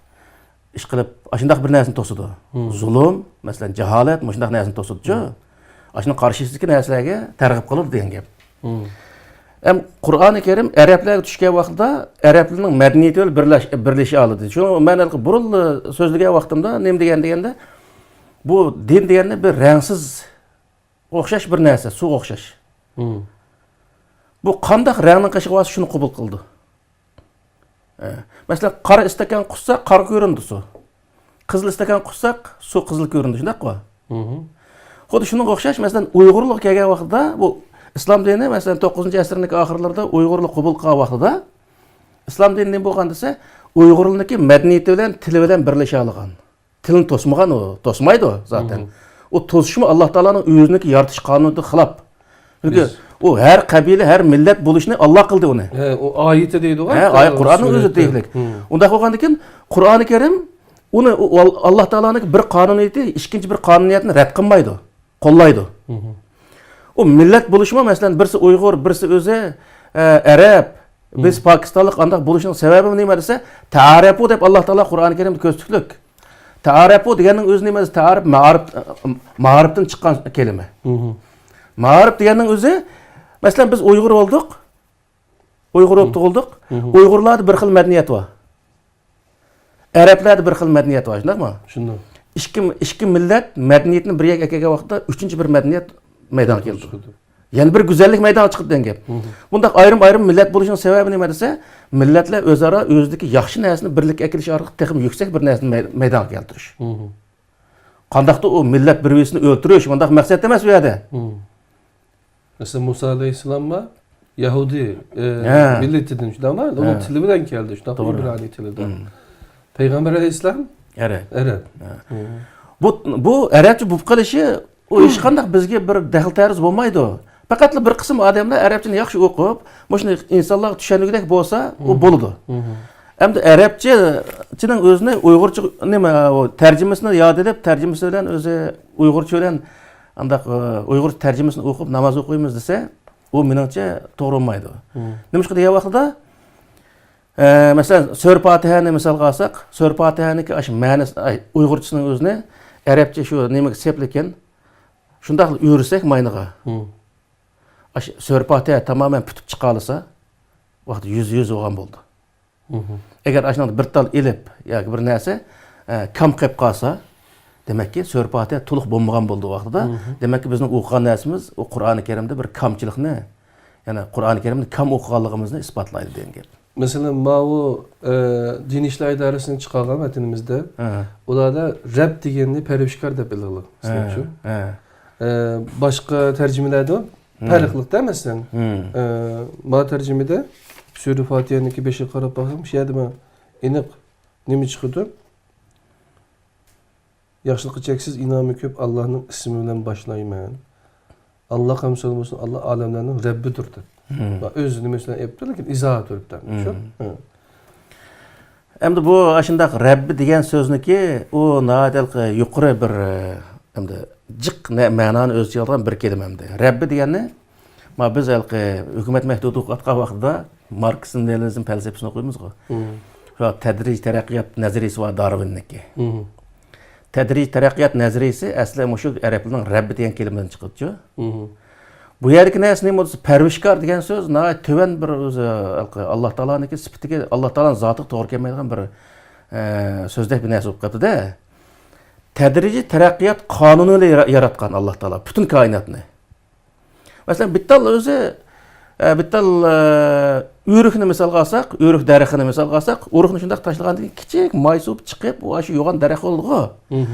ئىشقىلىپ، ئاشۇنداق بىر نەرسىنى توسىدۇ. مم. زۇلۇم، مەسىلەن، جاھالەت، مۇشۇنداق نەرسىنى توسىدۇچۇ. مم. ئاشۇنىڭ قارشىسىدىكى نەرسىلەرگە تەرغىب قىلىدۇ دېگەن گەپ. مم. ئەم، قۇرئانى كەرىم ئەرەبلەرگە چۈشكەن ۋاقتىدا ئەرەبلەرنىڭ مەدەنىيىتى بىلەن بىرلەش-، بىرلىشە ئالىدى. شۇڭا مەن ھېلىقى بۇرۇن سۆزلىگەن ۋاقتىمدا نېمە دېگەن دېگەندە، بۇ دىن دېگەننى بىر رەڭسىز ئوخشاش بىر نەرسە، سۇغا ئوخشاش. مم. بۇ قانداق رەڭنىڭ قېشىغا بارسا شۇنى قوبۇل قىلىدۇ. ئە، مەسىلەن، قارا ئىستاكان قۇسساق، قارا كۆرۈنىدۇ سۇ. قىزىل ئىستاكان قۇسساق، سۇ قىزىل كۆرۈنىدۇ، شۇنداققۇ؟ مم. خۇددى شۇنىڭغا ئوخشاش، مەسىلەن، ئۇيغۇرلۇق كەلگەن ۋاقتىدا، بۇ ئىسلام دىنى، مەسىلەن، توققۇزىنچى ئەسىرنىڭ ئاخىرلىرىدا ئۇيغۇرلۇق قوبۇل قىلغان ۋاقتىدا، ئىسلام دىنى نېمە بولغان دېسە، ئۇيغۇرلارنىڭكى مەدەنىيىتى بىلەن، تىلى بىلەن بىرلىشەلىغان. تىلنى توسمىغان ئۇ، توسمايدۇ زاتەن. مم. ئۇ توسۇشمۇ ئاللا تائالانىڭ ئۆزىنىڭكى يارىتىش قانۇنىغا خىلاپ. چۈنكى ئۇ ھەر قەبىلە، ھەر مىللەت بولۇشنى ئاللا قىلدى ئۇنى. ھە، ئۇ ئايىتى دەيدىغۇ، ھە، ئايەت، قۇرئاننىڭ ئۆزى سۈرەتتە. تېگىلىك. مم. ئۇنداق بولغاندىن كېيىن، قۇرئانى كەرىم ئۇنى، ئۇ ئال-، ئاللا تائالانىڭكى بىر قانۇنىيىتى ئىككىنچى بىر قانۇنىيەتنى رەت قىلمايدۇ، قوللايدۇ. مم. ئۇ مىللەت بولۇشمۇ، مەسىلەن، بىرسى ئۇيغۇر، بىرسى ئۆزى، ئە، ئەرەب، بىرسى، مم، پاكىستانلىق، ئانداق بولۇشنىڭ سەۋەبى نېمە دېسە، تەئارەپۇ دەپ ئاللا تائالا قۇرئانى كەرىمدە كۆرسىتىكلىك. تەئارەپۇ دېگەننىڭ ئۆزى نېمە دېسە، تەئارەپ مائارىپ، مائارىپتىن چىققان كەلىمە. مم. مائارىپ دېگەننىڭ ئۆزى، مەسىلەن، بىز ئۇيغۇر بولدۇق، ئۇيغۇر بولۇپ، مم، تۇغۇلدۇق. مم. ئۇيغۇرلاردا بىر خىل مەدەنىيەت بار. ئەرەبلەردە بىر خىل مەدەنىيەت بار، شۇنداقمۇ؟ شۇنداق. ئىككى، ئىككى مىللەت مەدەنىيىتىنى بىر يەرگە ئەكەلگەن ۋاقىتتا ئۈچىنچى بىر مەدەنىيەت مەيدانغا كېلىدۇ. چىقىدۇ. يەنە بىر گۈزەللىك مەيدانغا چىقىدۇ دېگەن گەپ. مم. بۇنداق ئايرىم-ئايرىم مىللەت بولۇشىنىڭ سەۋەبى نېمە دېسە، مىللەتلەر ئۆزئارا ئۆزىدىكى ياخشى نەرسىنى بىرلىككە ئەكېلىش ئارقىلىق تېخىمۇ يۈكسەك بىر نەرسىنى مەي-، مەيدانغا كەلتۈرۈش. مم. قانداقتۇر ئۇ مىللەت بىر-بىرسىنى ئۆلتۈرۈش، مۇنداق مەقسەت ئەمەس بۇ يەردە. مم. مەسىلەن، مۇسا ئەلەيھىسسالام بار، يەھۇدىي، ئە، ھە، مىللىتىدىن، شۇنداقمۇ؟ ئۇنىڭ، ھە، تىلى بىلەن كەلدى، شۇنداقمۇ؟ توغرا. ئىبرانىي تىلىدا. مم. پەيغەمبەر ئەلەيھىسسالام؟ ئەرەب. ئەرەب. ھە. مم. بۇ، بۇ ئەرەبچە بولۇپ قېلىشى، ئۇ ھېچقانداق بىزگە بىر دەخلى تەرۇز بولمايدۇ. پەقەتلا بىر قىسىم ئادەملەر ئەرەبچىنى ياخشى ئوقۇپ، مۇشۇنى ئىنسانلارغا چۈشەندۈرگۈدەك بولسا، ئۇ، مم، بولىدۇ. مم. ئەمدى ئەرەبچىنىڭ ئۆزىنى ئۇيغۇرچە نېمە، ئۇ تەرجىمىسىنى ياد ئېلىپ، تەرجىمىسى بىلەن ئۆزى ئۇيغۇرچە بىلەن ئانداق، ئۇ، ئۇيغۇرچە تەرجىمىسىنى ئوقۇپ ناماز ئوقۇيمىز دېسە، ئۇ مېنىڭچە توغرا بولمايدۇ. مم. نېمىشقا دېگەن ۋاقتىدا، ئە، مەسىلەن، سۈرە پاتىھەنى مىسالغا ئالساق، سۈرە پاتىھەنىڭكى ئاشۇ مەنىسى، ئاي، ئۇيغۇرچىسىنىڭ ئۆزىنى ئەرەبچە شۇ نېمىگە سېپىلكەن، شۇنداقلا ئۆرۈسەك ماينىغا. مم. ئاشۇ سۈرە پاتىھە تامامەن پۈتۈپ چىقالىسا، ۋاقتى يۈزدە يۈز بولغان بولىدۇ. مم. ئەگەر ئاشۇنىڭدا بىر تال ئېلىپ ياكى بىر نەرسە، ئە، كام قېلىپ قالسا، دېمەككى، سۈرە پاتىھە تولۇق بولمىغان بولدى ۋاقتىدا. مم. دېمەككى، بىزنىڭ ئوقۇغان نەرسىمىز ئۇ قۇرئانى كەرىمدە بىر كامچىلىقنى، يەنى قۇرئانى كەرىمنى كام ئوقۇغانلىقىمىزنى ئىسپاتلايدۇ دېگەن گەپ. مەسىلەن، ماۋۇ، ئە، دىنىي ئىشلار ئىدارىسىنى چىقارغان ۋەتىنىمىزدە، ھە. ئۇلاردا رەب دېگەننى پەرۋىشكار دەپ ئېلىغلىق، ھە، ئىسلامچۇ. ھە. ئە، باشقا تەرجىمىلەردە ھە. پەرقلىقتە، مەسىلەن. ھە. ئە، ما تەرجىمىدە سۈرە فاتىھەنىڭكى بېشىغا قاراپ باقسام، شۇ يەردە مانا ئېنىق نېمە چىقىدۇ؟ ياخشىلىقى چەكسىز، ئىنئامى كۆپ ئاللاھنىڭ ئىسمى بىلەن باشلايمەن. ئاللاھقا ھەمدۇ سەنا بولسۇن، ئاللاھ ئالەملەرنىڭ رەببىدۇر دەپ. مم. ئۆز نېمىسى بىلەن ئېيتىپتۇ، لېكىن ئىزاھات بېرىپتۇ. مم. شۇ؟ ھە. ئەمدى بۇ ئاشۇنداق رەببى دېگەن سۆزنىكى، ئۇ ناھايىتى يۇقىرى بىر، ئەمدى جىق نە-، مەنانى ئۆز ئىچىگە ئالغان بىر كەلىمە ئەمدى. رەببى دېگەننى ما بىز ھېلىقى ھۆكۈمەت مەكتىپىدە ئوقۇۋاتقان ۋاقتىدا ماركسىزم، لېنىنىزم پەلسەپىسىنى ئوقۇيمىزغۇ. مم. شۇ تەدرىجىي تەرەققىيات نەزەرىيىسى بار دارۋىننىڭكى. مم. تەدرىجىي تەرەققىيات نەزەرىيىسى ئەسلى مۇشۇ ئەرەبلەرنىڭ رەببى دېگەن كەلىمىدىن چىقىدۇچۇ. مم. بۇ يەردىكى نەرسە نېمە بولسا، پەرۋىشكار دېگەن سۆز ناھايىتى تۆۋەن بىر ئۆزى، ئاللاھ تائالانىڭكى سۈپىتىگە، ئاللاھ تائالانىڭ زاتىغا توغرا كەلمەيدىغان بىر، ئە، سۆزدەك بىر نەرسە بولۇپ قاپتۇ-دە. تەدرىجىي تەرەققىيات قانۇنى بىلەن يارا-، ياراتقان ئاللاھ تائالا پۈتۈن كائىناتنى. مەسىلەن، بىتتال ئۆزى، ئە، بىتتال، ئە، ئۆرۈكنى مىسالغا ئالساق، ئۆرۈك دەرىخىنى مىسالغا ئالساق، ئۆرۈكنى شۇنداق تاشلىغاندىن كېيىن كىچىك ماي سۇ چىقىپ، ئۇ ئاشۇ يوغان دەرەخ بولىدىغۇ. مم.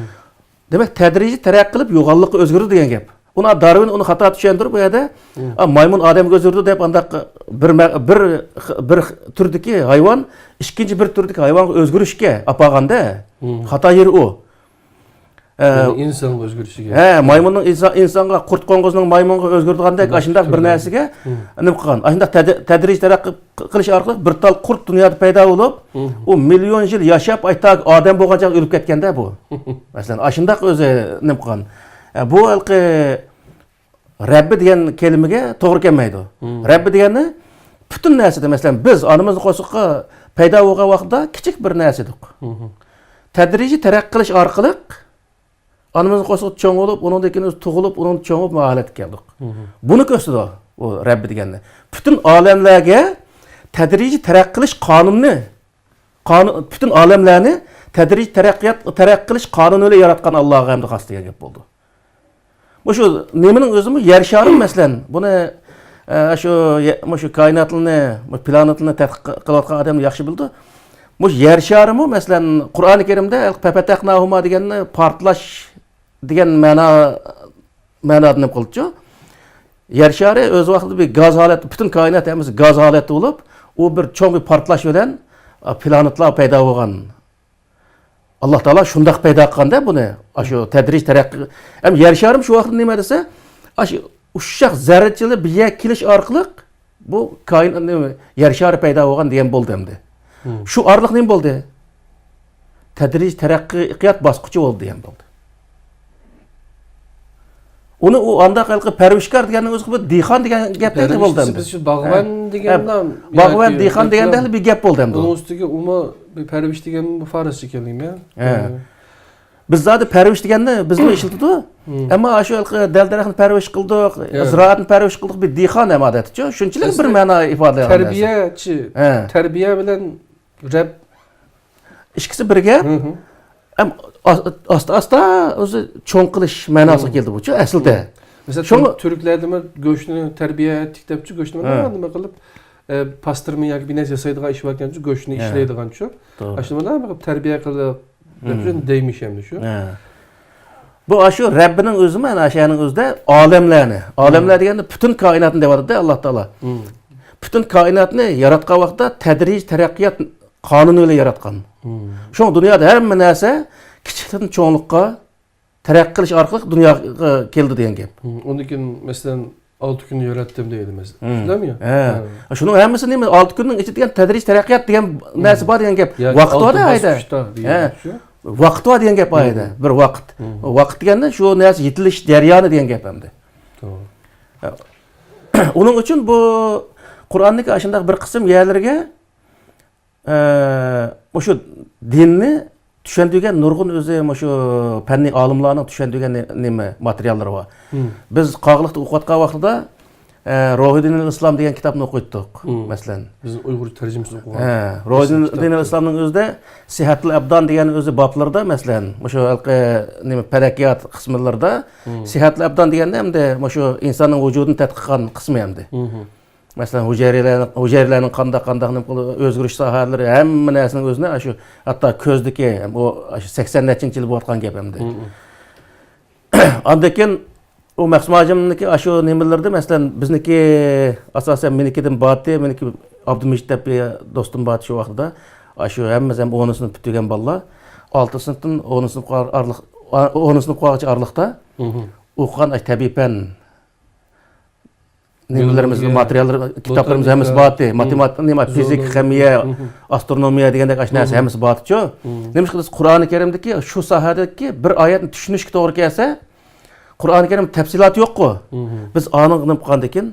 دېمەك، تەدرىجىي تەرەققىي قىلىپ يوغانلىققا ئۆزگىرىدۇ دېگەن گەپ. بۇنى دارۋىن ئۇنى خاتا چۈشەندۈرۈپ، بۇ يەردە، مم. ئا، مايمۇن ئادەمگە ئۆزگىرىدۇ دەپ، ئانداق بىر مە-، بىر، بىر تۈردىكى ھايۋان ئىككىنچى بىر تۈردىكى ھايۋانغا ئۆزگىرىشكە ئاپارغاندا، مم. خاتا يېرى ئۇ. ئە، يەنى ئىنسانغا ئۆزگىرىشىگە. ھە، مايمۇننىڭ ئىنسان، ئىنسانغا، قۇرت قوڭغۇزنىڭ مايمۇنغا ئۆزگىرىدىغاندەك مم. ئاشۇنداق بىر نەرسىگە مم. نېمە قىلغان؟ ئاشۇنداق تەدرىجىي تەرەققىي قىلىش ئارقىلىق بىر تال قۇرت دۇنيادا پەيدا بولۇپ، مم. ئۇ مىليون يىل ياشاپ، ئايتا ئادەم بولغانچە ئۆلۈپ كەتكەندە بۇ. مەسىلەن، ئاشۇنداق ئۆزى نېمە قىلغان؟ ئە، بۇ ھېلىقى رەببى دېگەن كەلىمىگە توغرا كەلمەيدۇ. مم. رەببى دېگەننى پۈتۈن نەرسىدە، مەسىلەن، بىز ئانىمىزنى قورسىقىغا پەيدا بولغان ۋاقىتتا كىچىك بىر نەرسە ئىدۇق. مم. تەدرىجىي تەرەققىي قىلىش ئارقىلىق ئانىمىزنىڭ قورسىقىدا چوڭ بولۇپ، ئۇنىڭدىن كېيىن ئۆزى تۇغۇلۇپ، ئۇنىڭدىن چوڭ بولۇپ، ما ھالەتكە كەلدۇق. مم. بۇنى كۆرسىتىدۇ ئۇ رەببى دېگەننى. پۈتۈن ئالەملەرگە تەدرىجىي تەرەققىي قىلىش قانۇنىنى، قانۇن، پۈتۈن ئالەملەرنى تەدرىجىي تەرەققىيات، تەرەققىي قىلىش قانۇنى بىلەن ياراتقان ئاللاھقا ھەمدۇ خاس دېگەن گەپ بولىدۇ. مۇشۇ نېمىنىڭ ئۆزىمۇ يەر شارى، مەسىلەن، بۇنى، ئە، شۇ يە-، مۇشۇ كائىناتلارنى، بۇ پلانېتلارنى تەتقىق قىلىۋاتقان ئادەملەر ياخشى بىلىدۇ. مۇشۇ يەر شارىمۇ، مەسىلەن، قۇرئانى كەرىمدە فەپەتەھناھۇما دېگەننى پارتلاش دېگەن مەنا، مەنادا نېمە قىلدىچۇ؟ يەر شارى ئۆز ۋاقتىدا بىر گاز ھالەتتە، پۈتۈن كائىنات ھەممىسى گاز ھالەتتە بولۇپ، ئۇ بىر چوڭ بىر پارتلاش بىلەن، ئا، پلانېتلار پەيدا بولغان. ئاللاھ تائالا شۇنداق پەيدا قىلغاندا بۇنى، ئاشۇ تەدرىج تەرەققىي، ھەم يەر شارىمۇ شۇ ۋاقىتتا نېمە دېسە، ئاشۇ ئۇششاق زەررىچىلىك بىر يەرگە كېلىش ئارقىلىق بۇ كائىنات، يەر شارى پەيدا بولغان دېگەن بولدى ئەمدى. مم. شۇ ئارىلىق نېمە بولدى؟ تەدرىج تەرەققىيات باسقۇچى بولدى دېگەن بولدى. ئۇنى ئۇ ئانداق ھېلىقى پەرۋىشكار دېگەننىڭ ئۆزى بىر دېھقان دېگەن گەپتەك بولدى ئەمدى. بىز شۇ باغۋەن ھە. دېگەن ھە. باغۋەن، دېھقان دېگەندەك بىر گەپ بولدى ئەمدى. ئۇنىڭ ئۈستىگە ئۇمۇ بىر پەرۋىش دېگەن بۇ فارسچە كەلىمە. ھە. بىز زادى پەرۋىش دېگەننى بىزمۇ ئىشلىتىدۇ. مم. ئەمما ئاشۇ ھېلىقى دەل-دەرەخنى پەرۋىش قىلدۇق، ھە. زىرائەتنى پەرۋىش قىلدۇق، بىر دېھقان ھەم ئادەتتىچۇ. شۇنچىلىك بىر مەنا ئىپادىلەيدۇ. تەربىيەچى، ھە. تەربىيە بىلەن رەب ئىككىسى بىرگە، ھە، ھە. ئەم، ئاس-، ئاستا-ئاستا ئۆزى چوڭ قىلىش مەناسىغا ھە. كەلدى بۇچۇ ئەسلىدە. ھە. مەسىلەن، شۇڭا تۈر-، تۈركلەردىمۇ گۆشنى تەربىيە ئەتتىك دەپچۇ، گۆشنى ھە. نېمە قىلىپ، ئە، پاستىرما ياكى بىر نەرسە ياسايدىغان ئىش باركەنچۇ، گۆشنى ھە. ئىشلەيدىغانچۇ. توغرا. ئاشۇنى بىلەن بىر تەربىيە قىلىپ، دەپ ھە. شۇنى دەيمىش ئەمدى شۇ. ھە. بۇ ئاشۇ رەببىنىڭ ئۆزىمۇ، ئەنە ئاشۇنىڭ ئۆزىدە ئالەملەرنى، ئالەملەر ھە. دېگەندە پۈتۈن كائىناتنى دەۋاتىدۇ ئاللاھ تائالا. ھە. پۈتۈن كائىناتنى ياراتقان ۋاقىتتا تەدرىجىي تەرەققىيات قانۇنى بىلەن ياراتقان. مم. شۇڭا دۇنيادا ھەممە نەرسە كىچىكلىكتىن چوڭلۇققا تەرەققىي قىلىش ئارقىلىق دۇنياغا كەلدى دېگەن گەپ. مم. ئۇندىن كېيىن، مەسىلەن، ئالتە كۈننى ياراتتىم دەيدۇ، مەسىلەن. مم. شۇنداقمۇ يا؟ ھە. ھە. شۇنىڭ ھەممىسى نېمە؟ ئالتە كۈننىڭ ئىچىدە دېگەن تەدرىج تەرەققىيات دېگەن مم. نەرسە بار دېگەن گەپ. ياكى ۋاقىت بار ئالتە ئايدا. باسقۇچتا دېگەن ھە. شۇ. ۋاقىت بار دېگەن گەپ ئايدا. مم. بىر ۋاقىت. مم. ۋاقىت دېگەندە شۇ نەرسە يېتىلىش جەريانى دېگەن گەپ ئەمدى. توغرا. ھە. ئۇنىڭ ئۈچۈن بۇ قۇرئاندىكى ئاشۇنداق بىر قىسىم يەرلىرىگە ئە، مۇشۇ دىننى چۈشەندۈرگەن نۇرغۇن ئۆزى مۇشۇ پەننىي ئالىملارنىڭ چۈشەندۈرگەن نې-، نېمە، ماتېرىياللىرى بار. مم. بىز قاغىلىقتا ئوقۇۋاتقان ۋاقتىدا، ئە، روھىدىنىل ئىسلام دېگەن كىتابنى ئوقۇيتتۇق، مەسىلەن. بىز ئۇيغۇرچە تەرجىمىسىنى ئوقۇغان. ھە، روھىدىنىل ئىسلامنىڭ ئۆزىدە سىھەتۇل ئابدان دېگەن ئۆزى بابلىرىدا، مەسىلەن، مۇشۇ ھېلىقى نېمە، پەلەكىيات قىسىملىرىدا سىھەتۇل ئابدان دېگەندە ئەمدى مۇشۇ ئىنساننىڭ ۋۇجۇدىنى تەتقىق قىلغان قىسمى ئەمدى. مەسىلەن، ھۈجەيرىلەرنىڭ، ھۈجەيرىلەرنىڭ قانداق، قانداق نېمە قىلىپ ئۆزگىرىش ساھەلىرى، ھەممە نەرسىنىڭ ئۆزىنى ئاشۇ، ھەتتا كۆزدىكى، ئۇ ئاشۇ سەكسەن نەچچىنچى يىل بولۇۋاتقان گەپ ئەمدى. ئاندىن كېيىن ئۇ مەخسۇم ھاجىمنىڭكى ئاشۇ نېمىلىرىدە، مەسىلەن، بىزنىڭكى ئاساسەن مېنىڭكىدىن بارتى، مېنىڭكى ئابدۇمىجىت دەپ بىر دوستۇم بارتى شۇ ۋاقتىدا. ئاشۇ ھەممىمىز ھەم ئونىنچى سىنىپ پۈتتۈرگەن بالىلار. ئالتىنچى سىنىپتىن ئونىنچى سىنىپقا ئارىلىق، ئونىنچى سىنىپقا بارغۇچە ئارىلىقتا ئوقۇغان ئاشۇ تەبىئىي پەن نېمىلىرىمىز، ماتېرىياللىرى، كىتابلىرىمىز ھەممىسى بارتى. ماتېماتىكا، نېمە، فىزىكا، خىمىيە، ئاسترونومىيە دېگەندەك ئاشۇ نەرسە ھەممىسى بارتىچۇ. نېمىشقا دېسە، قۇرئانى كەرىمدىكى شۇ ساھەدىكى بىر ئايەتنى چۈشىنىشكە توغرا كەلسە، قۇرئانى كەرىم تەپسىلاتى يوققۇ. بىز ئانىڭغا نېمە قىلغاندىكىن،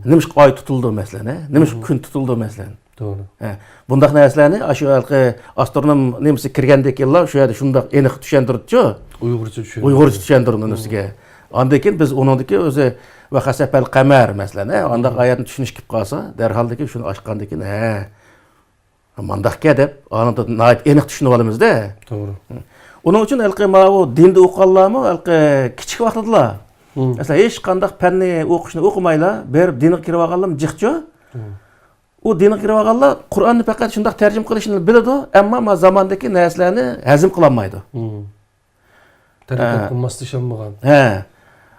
نېمىشقا ئاي تۇتۇلىدۇ، مەسىلەن، ھە؟ نېمىشقا كۈن تۇتۇلىدۇ، مەسىلەن؟ توغرا. ھە، بۇنداق نەرسىلەرنى ئاشۇ ھېلىقى ئاسترونوم نېمىسى كىرگەندىن كېيىنلا شۇ يەردە شۇنداق ئېنىق چۈشەندۈرۈپچۇ. ئۇيغۇرچە چۈشەندۈرۈپ. ئۇيغۇرچە چۈشەندۈرۈپ ئۇنىڭ ئۈستىگە. ئاندىن كېيىن بىز ئۇنىڭدىكى ئۆزى ۋەخەسەپەل قەمەر، مەسىلەن، ھە، ئانداق ئايەتنى چۈشىنىش كېلىپ قالسا، دەرھالدىكى شۇنى ئاچقاندىن كېيىن، ھە، مانداقكەن دەپ، ئانىڭدا ناھايىتى ئېنىق چۈشىنىپ ئالىمىز-دە. توغرا. ئۇنىڭ ئۈچۈن ھېلىقى ماۋۇ دىندا ئوقۇغانلارمۇ ھېلىقى كىچىك ۋاقتىدىلا، مەسىلەن، ھېچقانداق پەننى ئوقۇشنى ئوقۇمايلا، بېرىپ دىنغا كىرىۋالغانلارمۇ جىقچۇ. ئۇ دىنغا كىرىۋالغانلار قۇرئاننى پەقەت شۇنداق تەرجىمە قىلىشنى بىلىدۇ، ئەمما ما زاماندىكى نەرسىلەرنى ھەزىم قىلالمايدۇ. تەرىقەتكە ماسلىشالمىغان. ھە.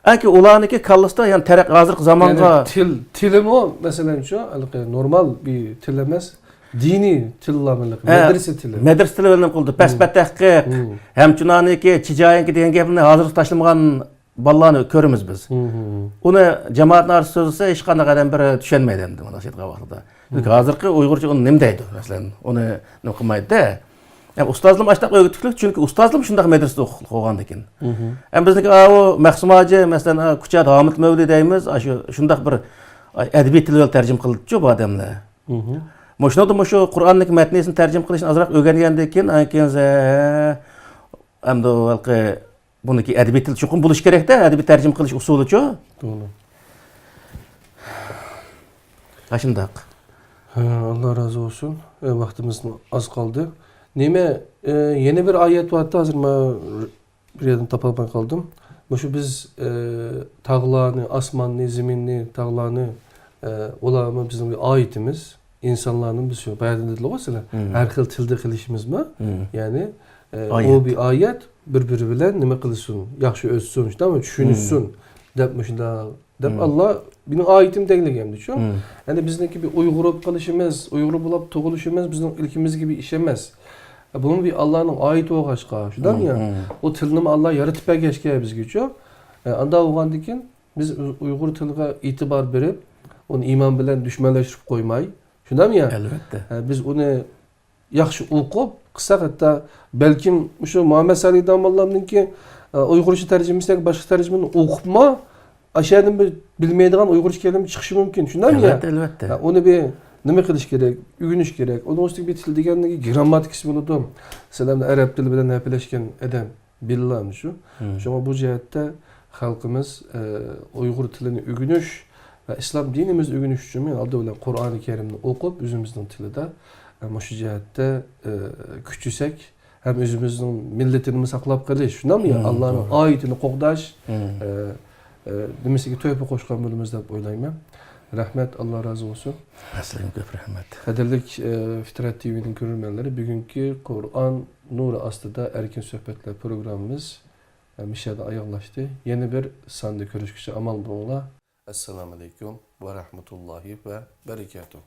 ئەنكى ئۇلارنىڭكى كاللىسىدا، يەنى تەرەق-، ھازىرقى زامانغا يەنى تىل، تىلىمۇ، مەسىلەن، شۇ ھېلىقى نورمال بىر تىل ئەمەس، دىنىي تىللار بىلەن، ھە، مەدرىسە تىلى. مەدرىسە تىلى بىلەن قىلدى. پەس پەتەھقىق، ھەم چۇنانىكى، چىجايىنكى دېگەن گەپنى ھازىرغىچە تاشلىمىغان بالىلارنى كۆرىمىز بىز. ئۇنى جامائەتنىڭ ئارىسىدا سۆزلىسە، ھېچقانداق ئادەم بىر چۈشەنمەيدۇ ئەمدى مۇنداق ئېيتقان ۋاقتىدا. چۈنكى ھازىرقى ئۇيغۇرچە ئۇنى نېمە دەيدۇ، مەسىلەن، ئۇنى نېمە قىلمايدۇ-دە. ئە، ئۇستازلىرىمۇ ئاشتاق ئۆگىتىشلىك، چۈنكى ئۇستازلىرىمۇ شۇنداق مەدرىسىدە ئوقۇغاندىكىن. ئەمما بىزنىڭكى ئاۋۇ مەخسۇم ھاجى، مەسىلەن، ئا، كۇچادا ھامىت مەۋلى دەيمىز، ئاشۇ شۇنداق بىر، ئا، ئەدەبىي تىل بىلەن تەرجىمە قىلدىچۇ بۇ ئادەملەر. مۇشۇنىڭدا مۇشۇ قۇرئاننىڭكى مەتنىسىنى تەرجىمە قىلىشنى ئازراق ئۆگەنگەندىن كېيىن، ئاندىن كېيىن، ھە، ئەمدى ھېلىقى بۇنىڭكى ئەدەبىي تىل چوقۇم بولۇشى كېرەك-دە، ئەدەبىي تەرجىمە قىلىش ئۇسۇلىچۇ. توغرا. ئاشۇنداق. ھە، ئاللا رازى بولسۇن. ئە، ۋاقتىمىز ئاز قالدى. نېمە، ئە، يەنە بىر ئايەت بارتى، ھازىر مانا بىر يەردىن تاپالماي قالدىم. مۇشۇ بىز، ئە، تاغلارنى، ئاسماننى، زېمىننى، تاغلارنى، ئە، ئۇلارمۇ بىزنىڭ بىر ئايىتىمىز. ئىنسانلارنى بىز شۇ بايادىن دېدىلىغۇ سىلەر. ھەر خىل تىلدا قىلىشىمىزمۇ؟ يەنى، ئە، ئۇ بىر ئايەت بىر-بىرى بىلەن نېمە قىلسۇن، ياخشى ئۆتسۇن، شۇنداقمۇ؟ چۈشىنىشسۇن دەپ مۇشۇنداق دەپ ئاللا مېنىڭ ئايىتىم دەڭلىگەندىچۇ. يەنى بىزنىڭكى بىر ئۇيغۇر بولۇپ قېلىشىمىز، ئۇيغۇر بولۇپ تۇغۇلۇشىمىز بىزنىڭ ئىلكىمىزگە بىر ئىش ئەمەس. بۇمۇ بىر ئاللانىڭ ئايىتى بولغاچقا، شۇنداقمۇ يا؟ ئۇ تىلنىمۇ ئاللا يارىتىپ بەرگەچكە بىزگىچۇ. ئە، ئانداق بولغاندىكىن بىز ئۇ-، ئۇيغۇر تىلىغا ئېتىبار بېرىپ، ئۇنى ئىمان بىلەن دۈشمەنلەشتۈرۈپ قويماي، شۇنداقمۇ يا؟ ئەلۋەتتە. ئە، بىز ئۇنى ياخشى ئوقۇپ قىلساق، ھەتتا بەلكىم مۇشۇ مۇھەممەد سالىھ داموللامنىڭكى، ئە، ئۇيغۇرچە تەرجىمىسىدەك باشقا تەرجىمىنى ئوقۇپمۇ، ئاشۇ يەردىن بىر بىلمەيدىغان ئۇيغۇرچە كەلىمە چىقىشى مۇمكىن، شۇنداقمۇ يا؟ ئەلۋەتتە، ئەلۋەتتە. ھە، ئۇنى بىر نېمە قىلىش كېرەك، ئۆگىنىش كېرەك. ئۇنىڭ ئۈستىگە بىر تىل دېگەننىڭ گىرامماتىكىسى بولىدۇ. سىلەر ئەرەب تىلى بىلەن ھەپىلەشكەن ئادەم بىلىلا شۇ. شۇڭا بۇ جەھەتتە خەلقىمىز، ئە، ئۇيغۇر تىلىنى ئۆگىنىش ۋە ئىسلام دىنىمىزنى ئۆگىنىش ئۈچۈن ئالدى بىلەن قۇرئانى كەرىمنى ئوقۇپ، ئۆزىمىزنىڭ تىلىدا، ئە، مۇشۇ جەھەتتە، ئە، كۈچىسەك، ھەم ئۆزىمىزنىڭ مىللىتىنىمۇ ساقلاپ قېلىش، شۇنداقمۇ يا؟ ئاللانىڭ ئايىتىنى قوغداش، ئە، ئە، نېمىسىگە تۆھپە قوشقان بولىمىز دەپ ئويلايمەن. رەھمەت، ئاللا رازى بولسۇن. سىلەرگە كۆپ رەھمەت. قەدىرلىك، ئە، فىترەت تىۋىنىڭ كۆرۈرمەنلىرى، بۈگۈنكى قۇرئان نۇرى ئاستىدا ئەركىن سۆھبەتلەر پروگراممىمىز، ئە، مۇشۇ يەردە ئاياغلاشتى. يەنە بىر ساندا كۆرۈشكىچە ئامان بولۇڭلار. ئەسسالامۇئەلەيكۇم ۋە رەھمەتۇللاھى ۋە بەرىكاتۇھ.